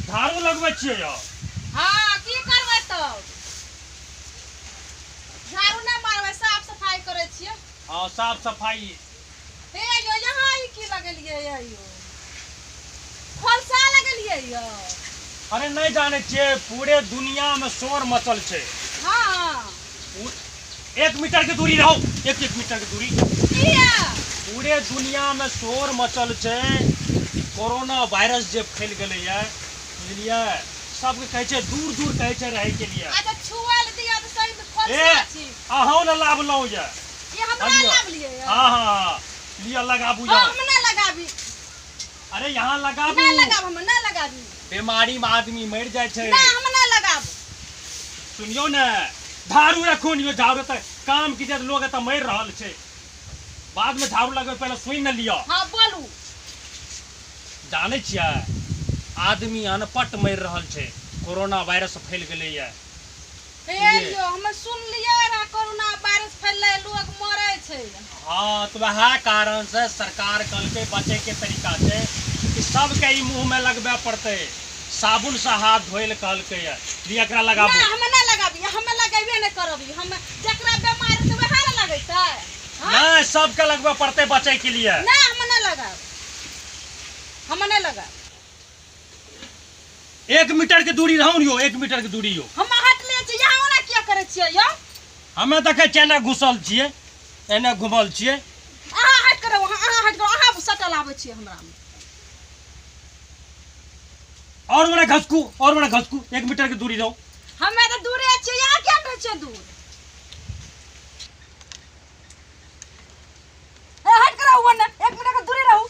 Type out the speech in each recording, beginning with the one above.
झाड़ू लगबै छियै यौ? हाँ, की करबै तब? झाड़ू नहि मारबै, साफ सफाई करै छियै। हाँ, साफ सफाई। हे यौ, यहाँ ई की लगेलियै यौ? खोलसा लगेलियै यौ? अरे नहि जानै छियै, पूरे दुनिया में शोर मचल छै। 1 मीटर के दूरी रहू, एक एक मीटर के दूरी। किया? पूरे दुनिया में शोर मचल छै, कोरोना वायरस जे फैल गेलैया, बुझलियै? सबके कहै छै दूर दूर कहै छै रहै के लिए। अच्छा, छुआ ले दिया तऽ सही में ए खोलसा छी। अहूँ ने लाभलहुँ यऽ। ई हमरा लिअ। लाभलियै यऽ? हाँ हाँ, लिअ, लगाबू। हाँ, यहाँ हम नहि लगाबी। अरे यहाँ लगाबू। नहि लगाब, हम नहि लगाबी। बीमारी में आदमी मरि जाइ छै। नहि, हम नहि लगाब। सुनियौ ने, झाड़ू रखू ने यौ, झाड़ू तऽ काम की जे लोग एतऽ मरि रहल छै। बाद में झाड़ू लगबै, पहिले सुनि ने लिअ। हाँ, बोलू। जानै छियै, आदमी अनपट मरि रहल छै, कोरोना वायरस फैल गेलैया। हे यौ, हम सुनलियै रहे कोरोना वायरस फैललै, लोग मरै छै। हाँ, तऽ वएह कारण से सरकार कहलकै बचै के तरीका छै कि सबके ई मुंह में लगबे पड़तै, साबुन से हाथ धोए लए कहलकै। लिअ, एकरा लगाबू। नहि, हम नहि लगाबी, हम लगेबे नहि करब। हम जकरा बेमारी छै वएह ने लगेतै, हाँ? नहि, सबके लगबे पड़तै बचै के लिए। नहि, हम नहि लगाब, हम नहि लगाब। 1 मीटर के दूरी रहू यौ, 1 मीटर के दूरी यौ। हम हटले छियै, यहाँ ओना किया करै छियै यौ? हमे देखै छियै एने घुसल छियै, एने घुमल छियै। अहाँ हटि कऽ रहू, अहाँ हटि कऽ, अहाँ सटल आबै छियै हमरामे। और मने घसकू, और मने घसकू, 1 मीटर के दूरी रहू। हमे तऽ दूरे छियै, यहाँ किया रहै छियै दूर? ए, हटि कऽ रहू ओने, 1 मीटर के दूरी रहू।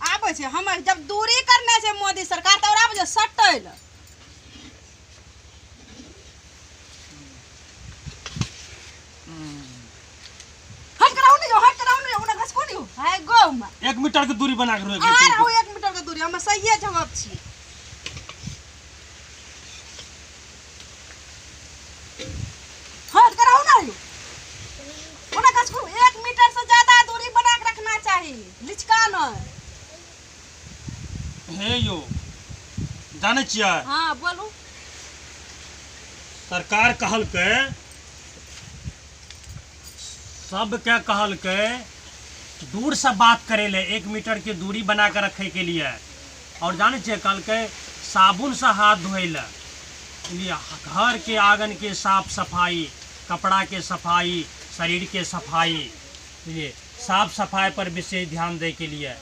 आबै छै, हम जब दूरी करने छै मोदी सरकार तऽ और आबै छै सटै लए। हट के रहू ने यौ, हट के रहू ने यौ, ओने घसकू ने यौ। हाय गो में। 1 मीटर के दूरी बना के रहू, एक अहाँ मीटर के। रहू 1 मीटर के दूरी, हम सहिए जवाब छी। हट के रहू ना यौ, ओने घसकू। 1 मीटर से ज्यादा दूरी बना के रखना चाही, लिचका नहीं। हे यौ, जानै छियै? हाँ, बोलू। सरकार कहलकै, सबके कहलकै दूर से बात करे ले, 1 मीटर के दूरी बना के रखे के लिए। और जानै छियै, कहलकै साबुन से हाथ धोए ले, लिए घर के आंगन के साफ सफाई, कपड़ा के सफाई, शरीर के सफाई, लिए साफ सफाई पर विशेष ध्यान दै के लिए।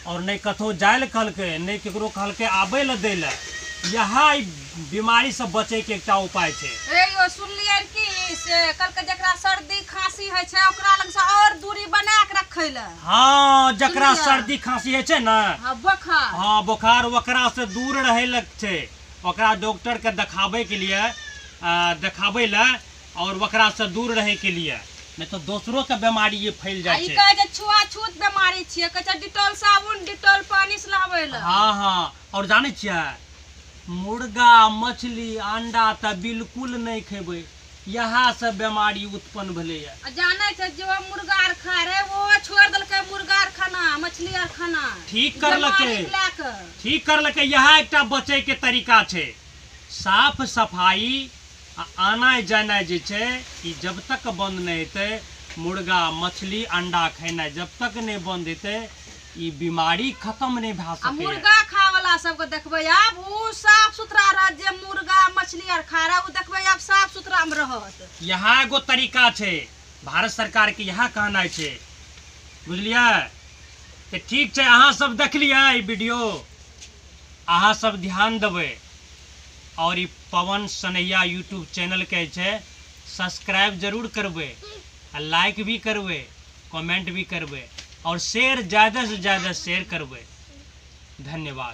और नहि कतहु जाय लए कहलकै, नहि केकरो कहलकै आबै लए दै लए। इएह ई बीमारी से बचै के एकटा उपाय छै। हे यौ, सुनलियै की से कहलकै जकरा सर्दी खांसी होइ छै ओकरा लग से और दूरी बना के रखै लए। हाँ, जकरा सुनलियै? सर्दी खांसी होइ छै ने, हाँ, बोखार। हाँ, बोखार, ओकरा से दूर रहै लए छै, ओकरा डॉक्टर के देखाबै के लिए, देखाबै लए और ओकरा से दूर रहै के लिए, नहि तऽ दोसरो के बीमारी ये फैल आ जाइ ई छै। कहै छै छुआछूत बीमारी छियै, कहै छै डिटॉल साबुन डिटॉल पानी से नहाबै लए। हाँ हाँ, और जानै छियै, मुर्गा मछली अंडा तऽ बिल्कुल नहि खेबै, इएह सब बीमारी उत्पन्न भेलैया। आ जानै छै जो मुर्गा आर खाय रहे वो छोड़ि देलकै मुर्गा आर खाना, मछली आर खाना। ठीक करलकै। बीमारी के लए कऽ। ठीक करलकै, इएह एकटा बचै के तरीका छै, साफ सफाई आ आनाइ जानाइ जे छै ई जब तक बंद नहि हेतै, मुर्गा मछली अंडा खेनाइ जब तक नहि बंद हेतै, ई बीमारी खत्म नहि भए आ सकैया। मुर्गा खाय वाला सबके देखबै आब उ साफ सुथरा रहत, जे मुर्गा मछली आर खा रहा उ देखबै आब साफ सुथरा मे रहत। इएह एगो तरीका छै, भारत सरकार के इएह कहनाइ छै, बुझलियै? तऽ ठीक छै, अहाँ सब देखलियै ई वीडियो, अहाँ सब ध्यान देबै और ई पवन सनैया यूट्यूब चैनल के छै सब्सक्राइब जरूर करबै आ लाइक भी करबै, कमेंट भी करबै और शेयर, ज़्यादा से ज़्यादा शेयर करबै। धन्यवाद।